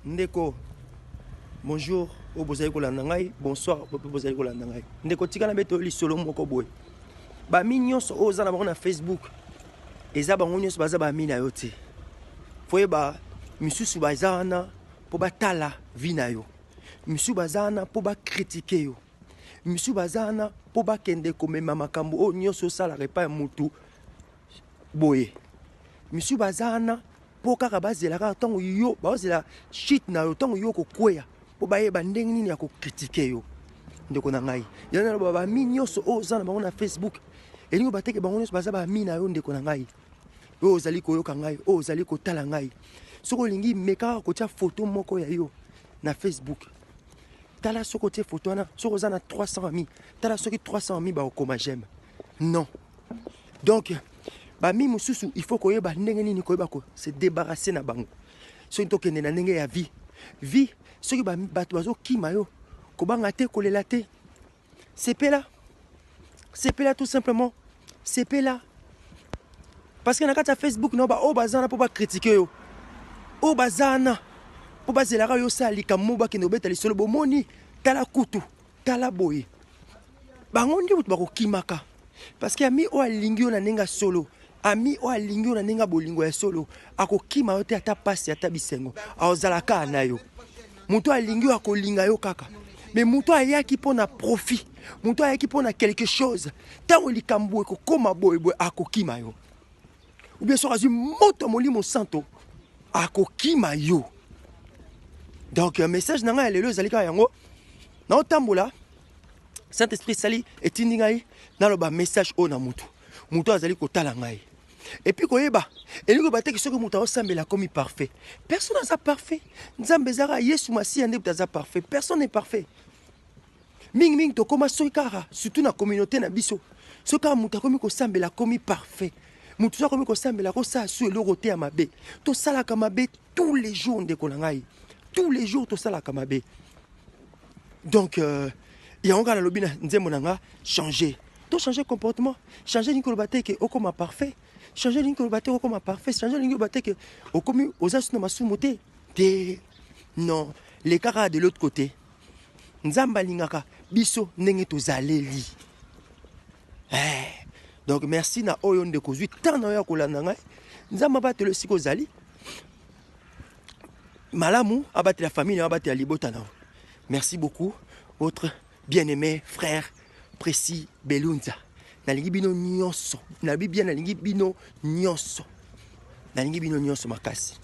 Ndeko, bonjour oyo bozali kolanda ngai, bonsoir oyo mpe bozali kolanda ngai. Ndeko, tika na beto lisolo moko boye. Bami nyonso oyo oza na bango na Facebook, eza bango nyonso baza bami na yo te. Foyeba misusu baza wana mpo batala vie na yo, misusu baza wana mpo bakritike yo, misusu baza wana mpo bakende komema makambo oyo nyonso osalaka epai ya motu boye, misusu baza wana mpo kaka bazela kaka ntango yo bazela chute na yo, ntango yo okokweya, mpo bayeba ndenge nini ya kokritike yo. Ndeko na ngai, yango naloba bami nyonso oyo oza na bango na Facebook, elingi bateke bango nyonso baza bami na yo. Ndeko na ngai oyo ozali koyoka ngai, oyo ozali kotala ngai, soki olingi meka kaka kotia foto moko ya yo na Facebook, tala soki otie foto wana, soki oza na 300 amis, tala soki 300 amis bakokoma j'aime. Non, donc bami mosusu il faut koyeba ndenge nini koyeba ko se débarrasser na bango. Soki tokende na ndenge ya vie vie, soki bato bazokima yo, kobanga te, kolela te, sepela, sepela, tout simplement sepela, parce que na kati ya Facebook na baoyo baza na mpo bakritike yo, oyo baza na mpo bazelaka yo osala likambo, bakende kobeta lisolo, bomoni, tala kutu, tala boye, bango nde moto bakokimaka. Parce que ami oyo alingi yo na ndenge ya solo, ami oyo alingi yo na ndenge ya bolingo ya solo, akokima yo te, ata pasi ata bisengo, akozala kaka na yo. Moto alingi yo akolinga yo kaka. Mais moto ayaki mpo na profit, moto ayaki mpo na quelque chose, ntango likambo ekokóma boyeboye, akokima yo. Ou bien soki azwi moto ya Molimo Santo, akokima yo. Donc message na ngai ya lelo ezali kaka yango. Naotambola, Saint Esprit esali etindi ngai naloba message oyo na motu motu azali kotala ngai. Et puis koyeba, elingi koyeba te soki moto aosambela akomi parfait. Personne aza parfait. Nzambe ezaka Yesu Masiya nde moto aza parfait. Personne n'est parfait. Mingimingi tokóma soki kaka, surtout na communauté na biso, soki kaka moto akomi kosambela akomi parfait, moto so akomi kosambela akosala su eloko te ya mabe. Tosalaka mabe tous les jours, ndeko na ngai, tous les jours tosalaka mabe. Donc yango kaka nalobi na nzembo na nga, changer, to changer comportement. Changer elingi koloba te ke okóma parfait. Changer elingi koloba te okóma parfait. Changer elingi koloba te ke okomi oza su na masumu te te. Non, leka kaka de l'autre côté. Nzambe alingaka biso ndenge tozaleli. Donc merci na oyo ndeko ozwi temps na oyo ya kolanda ngai. Nzambe abatela esika ozali malamu, abatela famille na yo, abatela libota na yo. Merci beaucoup, votre bien-aimé frère Précis Belunza. Nalingi bino nyonso, nabi bien, nalingi bino nyonso, nalingi bino nyonso makasi.